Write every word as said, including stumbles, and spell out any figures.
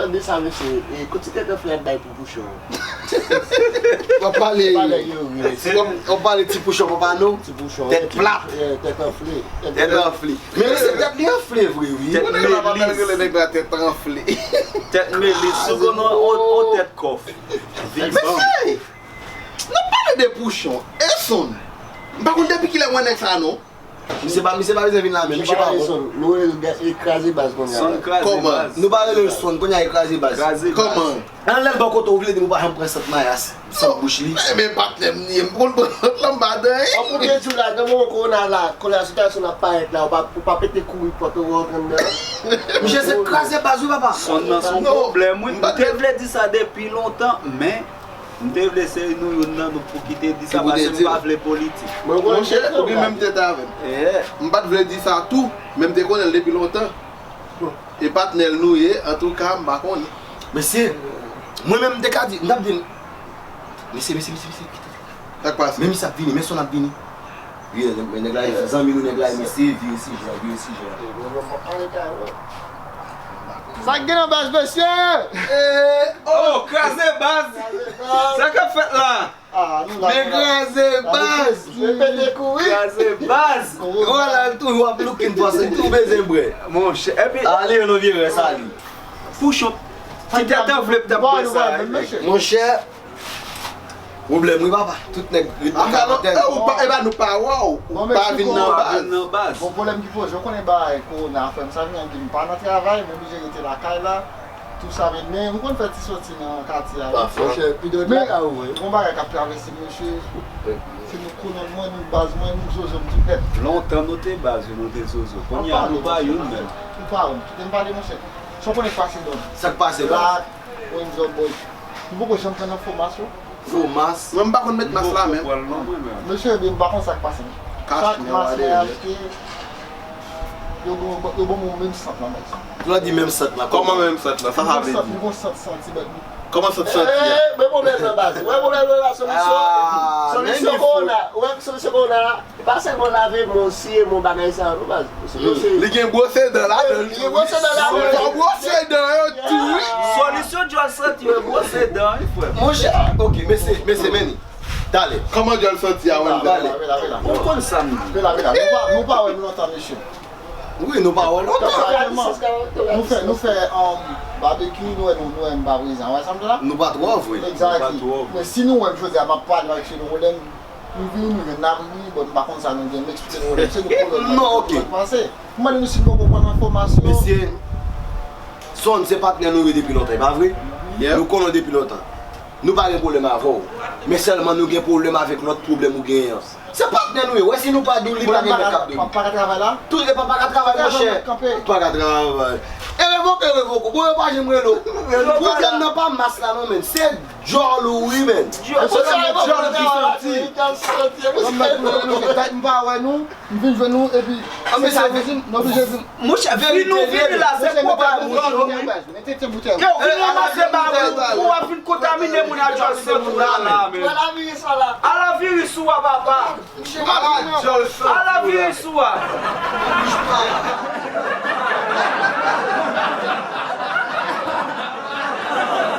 Tande sa, mesye, e, kot ti tèt anfle ap bay pou Pouchon? W ap pale, Pale yo, wi. w ap, w ap pale ti Pouchon, papa nou. Ti Pouchon. Tèt plat. Tèt anfle. Tèt anfle. Men mesye, tèt li anfle vre, wi. Tèt melis. Tèt melis. Sou konn on tèt kòf. Mesye, nou pale de Pouchon. E Sonn. M pa konn depi kilè mwen nèg sa non. Misye pa, misye pa bezwen vin la menm, misye pa bon. Nou rele l kraze baz kounye a. Sonn kraze baz. Nou pa rele l Sonn, kounye a e kraze baz. Kraze baz. An lè l bò kote ou vle di m ou pa janm pran sant mayas, sant bouch li. Ebyen patnè m ye, m konn pran sant lan m pa dan. An pou te di w la, nan moman kowona la, kounye a sitiyasyon ap parèt la, ou pa, ou pa pete kouri pòt ou rantre anndan. Misye se kraze baz wi papa. Sonn nan se on pwoblèm wi. M te vle di sa depi lontan, men M te vle se nou youn nan nou pou kite di sa paske m pa vle politik. Monchè, ou gen menm tèt avè m. M pa t vle di sa tou, men m te konnen l depi lontan. E patnè l nou ye, antouka, m pa konnen. Mesye, mwen menm m te ka di, m t ap di l, mesye, mesye, mesye, mesye, kite. Sa k pase? Men misye ap vini, men Sonn ap vini. Wi, men nèg la, zanmi nou, nèg la, mesye, vire sijè, vire sijè. Sa k gen nan baz, mesye? Oh, kraze baz! Sa k ap fèt la? Men kraze baz! Mwen pete kouri. Kraze baz! Wala, l toujou ap looking for se tou bezwen bwè. Monchè, epi Ale, nou vye rès ali. Pouchon, ti tèt anfle m t ap bwè sa. Monchè, pwoblèm wi papa. Tout nèg ret nan karantèn. Ou pa, e pa nou pa wè w, ou pa vin nan baz. Nan baz. Bon, pwoblèm ki poze, w konnen bagay kowona, frè m, sa vin an di m pa nan travay, m oblije rete lakay la. Tou sa, men, men, m konn fè ti soti nan katye a. Monchè, pi dwèt lakay ou vre. Gon bagay k ap travèse m, mesye. Se nou kolonn mwen, nou baz mwen, nou zozo m tou nèt. Lontan nou te baz yo, nou te zozo. Kounye a nou pa youn menm. Ou pa wè m. Kite m pale, monchè. Sa w konnen k pase, Don? Sa k pase la? Wenzò Boy. Nou poko janm pran nan fo mas yo. Fo mas. Mwen m pa konn met mas la menm. Mesye, ebyen, m pa konn sa k pase. Chak mas mwen achte, yo ban yo ban mwen menm sant lan, baz. Lè w di menm sant lan, kòman menm sant lan? Sa sa vle di? Nou gon sant santi, baz. Kòman sant santi a? Men pwoblèm nan, baz. Wè pwoblèm nan la, solisyon. Solisyon kowona. Wè solisyon kowona. E pa sèlman lave men w, siye men w, bagay sa yo non, baz. Li gen bwose dan ladan l. Li gen bwose dan ladan l. Fò bwose dan yo tou wi. Solisyon djòl santi yo bwose dan wi frè m. Monchè, ok, mesye, mesye, men li. Talè. Kòman djòl santi a, Wendell? Talè. Ou konn sa m di. Vela, vela. Nou pa, nou pa wè m lontan, mesye. Wi, nou pa wè lontan. Nou fè, nou fè um, babekyou, nou wè nou, nou wè m pa prezan. Wè sa m di la? Nou pa twò vre. Exactly. Men si nou wè m jodi a, m ap pale avèk nou, nou wè m M vini nou jwenn n ap ri, bon, m pa konn sa nou gen, m eksplike nou, se nou pwoblèm. Non, ok. Sa k pase? M mande nou si nou poko pran nan fòmasyon. Mesye, Sonn se patnè nou ye depi lontan, e pa vre? Nou konnen w depi lontan. Nou pa gen pwoblèm avè w. Men sèlman nou gen pwoblèm avèk lòt pwoblèm ou genyen an. Se patnè nou ye, wè si nou pa di w li pa gen nèg k ap di w. Ou pa ka travay la? Tout e pa pa ka travay, monchè. Pa ka travay. E revoke, revoke. Bon, yo pa janm rele w. Pwoblèm nan pa mas la non, men. Se Djòl ou wi, men. M pa wè nou, m vin jwenn nou, epi se sa vin, nou oblije vin. Monchè, fi nou vini la, se pwoblèm ou yo. Yo, vin ranmase bagay ou, ou ap vin kontamine moun a djòl se moun la la, men. Ala viris ou a, papa. Ala viris ou a.